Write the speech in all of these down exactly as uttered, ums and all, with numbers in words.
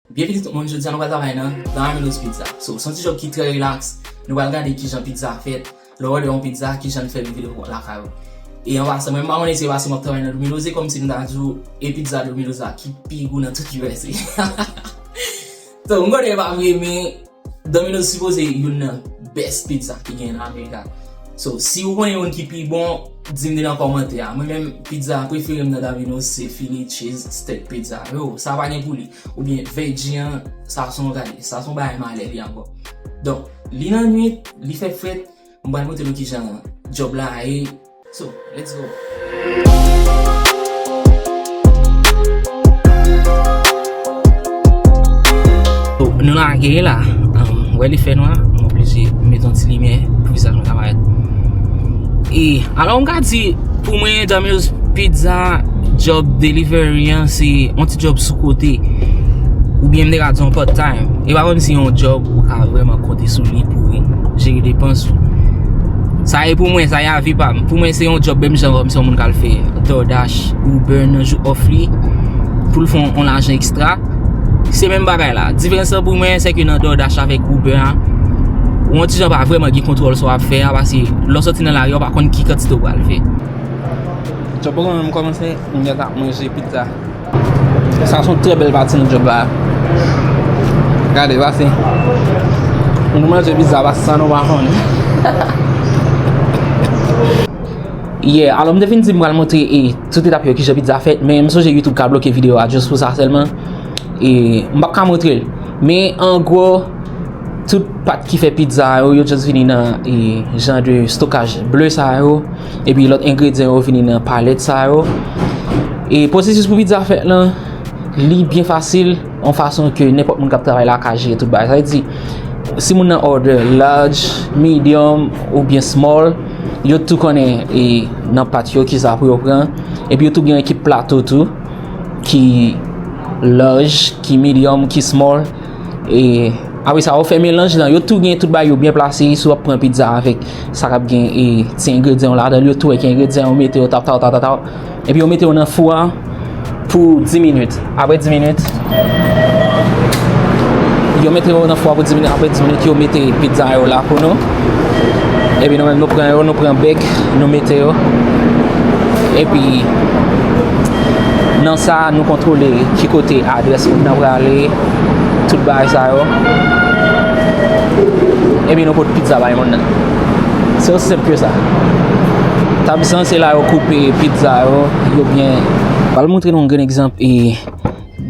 Byenvini tout moun, jodi a nou pral travay nan Domino's Pizza. So, se yon ti job ki trè relax. Nou pral gade kijan pizza fèt, lè w òdè yon pizza, kijan l fè rive lakay ou. E an pasan, mwen m pa konnen si se paske m ap travay nan Domino's, e kòmsi m ta di w, e pizza Domino's la ki pi gou nan tout U S A. So, m konnen e pa vre, men Domino's sipoze youn nan best pizza ki genyen nan Amerika. So, si ou konnen youn ki pi bon, di m li nan kòmantè a. Mwen menm, pizza prefere m nan Domino's se Philly Cheese Steak Pizza. Yo, sa pa gen pou li. Oubyen veggie an, sa se yon gade. Sa se yon bagay malè li ankò. Donk, li nan nwit, li fè frèt, m pral montre nou kijan job la ye. So, let's go. So, nou lage la. Um, wè li fè nwa, m oblije met yon ti limyè pou vizaj mwen ka parèt. E, alò, m ka di, pou mwen, Domino's Pizza, job delivery an, se yon ti job sou kote. Oubyen m te ka di yon part time. E pa kòmsi yon job ou ka vrèman konte sou li pou jere depans ou. Sa e pou mwen, sa e avi pa m. Pou mwen, se yon job menm jan kòmsi yon moun k al fè DoorDash, Uber nan jou off li, pou l fè yon, yon lajan ekstra. Se menm bagay la. Diferans lan pou mwen, se ke nan DoorDash avèk Uber a, ou yon ti jan pa vrèman gen kontwòl sa w ap fè a, paske lè w sòti nan lari a, ou pa konn ki kantite w pral fè. Job poko menm kòmanse, m gentan ap manje pizza. Sa se yon trè bèl pati nan job la. Gade, pase. Nou manje pizza pa san nou pa konnen. Yeah, alò m te fin di m pral montre e tout etap yo kijan pizza fèt, men m sonje YouTube ka bloke videyo a just pou sa sèlman. E m p ap ka montre l. Men an gwo, tout pat ki fè pizza yo, yo just vini nan e, jan de stokaj ble sa yo. Epi lòt engredyan yo vini nan palèt sa yo. E pwosesis pou pizza fèt lan, li byen fasil, yon fason ke nenpòt moun k ap travay la ka jere tout bagay. Sa vle di, si moun nan order large, medium oubyen small, yo tou konnen e, nan pat yo kisa pou yo pran. Epi yo tou gen ekip plato tou, ki large, ki medium, ki small. E apre sa, ou fè melanj lan, yo tou gen tout bagay yo byen plase. Si w ap pran pizza avèk sa k ap gen e, ti engredyan yo ladan l, yo tou wè ki engredyan yo mete yo tap, tap, tap, tap, tap. Epi yo mete yo nan fou a pou dis minit. Apre dis minit, yo mete yo nan fou a pou dis minit. Apre dis minit, yo mete pizza yo la pou nou. Epi nou menm, nou pran yo, nou pran bèk, nou mete yo. Epi, nan sa, nou kontwole ki kote adrès moun nan prale, tout bagay sa yo. Epi nou pot pizza bay moun nan. Se osi senp ke sa. Tab san, se la yo koupe pizza yo, yo byen. Pral montre nou yon grenn egzanp e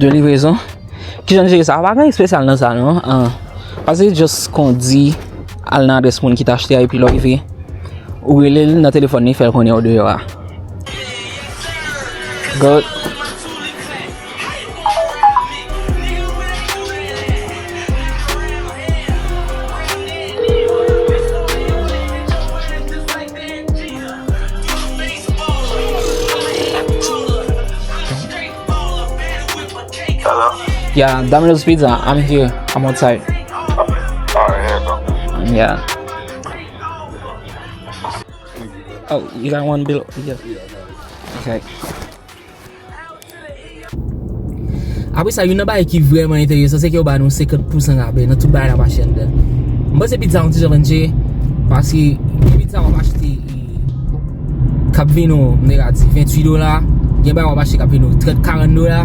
de livrezon. Kijan n jere sa? Pa gen espesyal nan sa, non. An, pase just kondi, al nan adrès moun ki t achte a, epi lè w rive, ou rele l nan telefòn li, fè l konnen ou deyò a. Good. Hello? Yeah, Domino's Pizza, I'm here. I'm outside. Alright, here you go. Yeah. Oh, you got one below? Yeah. Okay. Apre sa, youn nan bagay ki vrèman enteresan, se ke yo ba nou senkant pousan rabè nan tout bagay n ap achte anndan. M panse pizza yon ti jan vann chè, paske gen pizza w ap achte, e, k ap vin ou, m te ka di, venntuit dola, gen bagay w ap achte k ap vin ou trant, karant dola,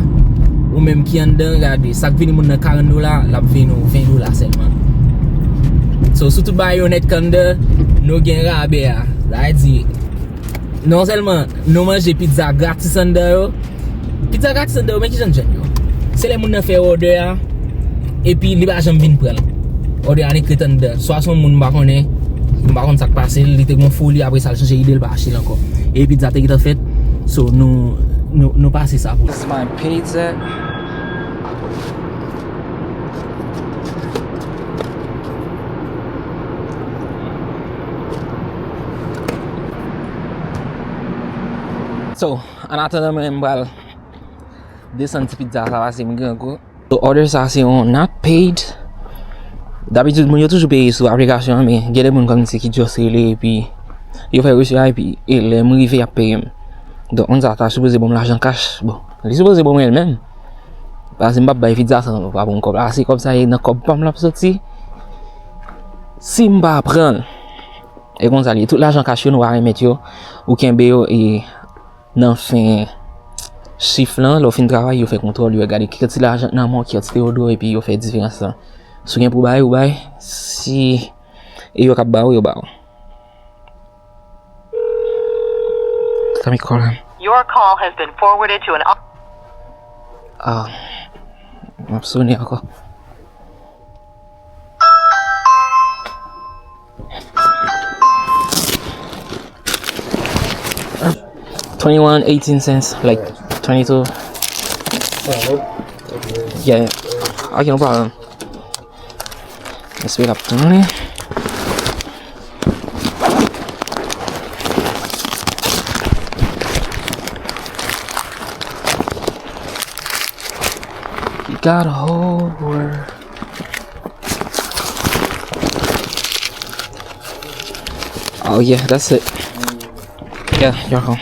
ou menm ki anndan, gade, sa k vini moun nan karant dola, l ap vin ou ven dola sèlman. So, sou tout bagay yo nèt k anndan, nou gen rabè a. Sa vle di, non sèlman nou manje pizza gratis anndan yo, pizza gratis anndan yo, men kijan n jwenn yo? Se lè moun nan fè òdè a, epi li pa janm vin pran l. Òdè a nik ret anndan. Swa se yon moun m pa konnen, m pa konn sa k pase l, li te gon foli, apre sa l chanje ide, l pa achte l ankò. E pizza te gentan fèt, so nou, nou, nou pase sa pou li. This is my pizza. So, an atandan mwen, m pral desann ti pizza sa, paske m grangou. So, order sa se yon not paid. Dabitid, moun yo toujou peye sou aplikasyon an, men gen de moun kòmsi ki just rele, epi yo fè resi a, epi e lè m rive, y ap peye m. Donk, moun sa ta sipoze ban m lajan cash. Bon, li sipoze ban mwen l menm. Paske m p ap bay pizza san nou pa ban m kòb la. Se kòb sa ye nan kòb pa m l ap soti. Si m pa pran l, e konsa l ye. Tout lajan kach yo, nou pa remèt yo. Ou kenbe yo e nan fen chif lan, lè w fin travay, yo fè kontwòl, yo gade ki kantite lajan k nan men w, ki kantite yo dwe w, epi yo fè diferans lan. Si w gen pou bay, ou bay. Si e yo k ap ba w, yo ba w. Let me call him. Your call has been forwarded to an. Ah, m ap sone ankò. Twenty-one eighteen cents, like twenty-two. Yeah, okay, no problem. Let's wait up to money. He got a whole world. Oh yeah, that's it. Yeah, you're home.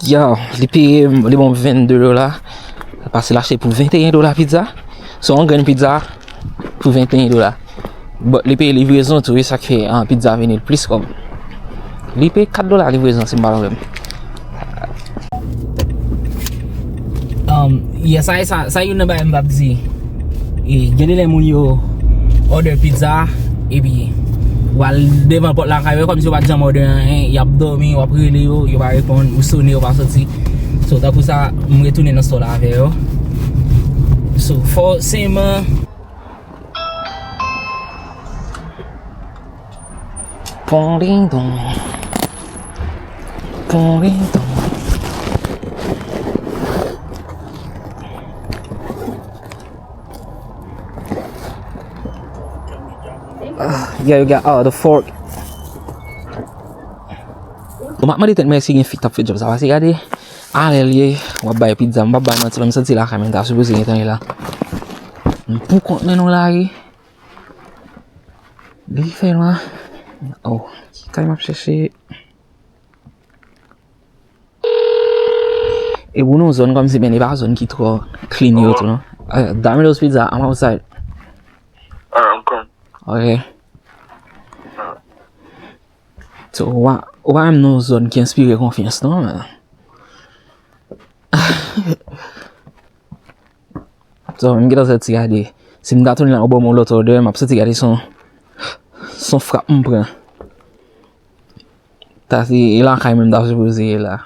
Yo, li peye, li ban m vennde dola. Paske l achte pou venteyen dola pizza. So, yon grenn pizza pou venteyen dola. But li peye livrezon tou, e sa k fè, ah, pizza vini l plis kòb. Li peye kat dola livrezon, si m pa twonpe m. Um, yeah, sa, sa, sa youn nan bagay m t ap di. E, gen de lè moun yo order pizza, epi w al devan pòt lakay yo, kòmsi yo pa t janm order anyen, y ap dòmi, w ap rele yo, yo pa reponn, ou sone, yo pa soti. So, tankou sa, m retounen nan store la avè yo. So, fòseman, Pon din don. Pon din don. Ah, yeah, you got, oh, the fork. Bon, m ap mande tèt mwen si gen fi k t ap fè djòb sa, paske gade, alè l ye, w ap bay pizza, m p ap bay manti, lè m santi lakay mwen ta sipoze gentan ye la. M pou kont mwen nan lari. Li fè nwa. Oh, ki kay m ap chèche? E pou nou zòn kòmsi, men li pa zòn ki twò clean yo tou, non. Uh, Domino's Pizza, I'm outside. Alright, I'm coming. Ok. So, ou pa, ou pa menm nan yon zòn ki enspire konfyans, non, men. So, m gentan soti gade. Si m ta tounen la, ou ban m yon lòt order, m ap soti gade son, son frap m pran. Ta se, e lakay mwen m ta sipoze ye la.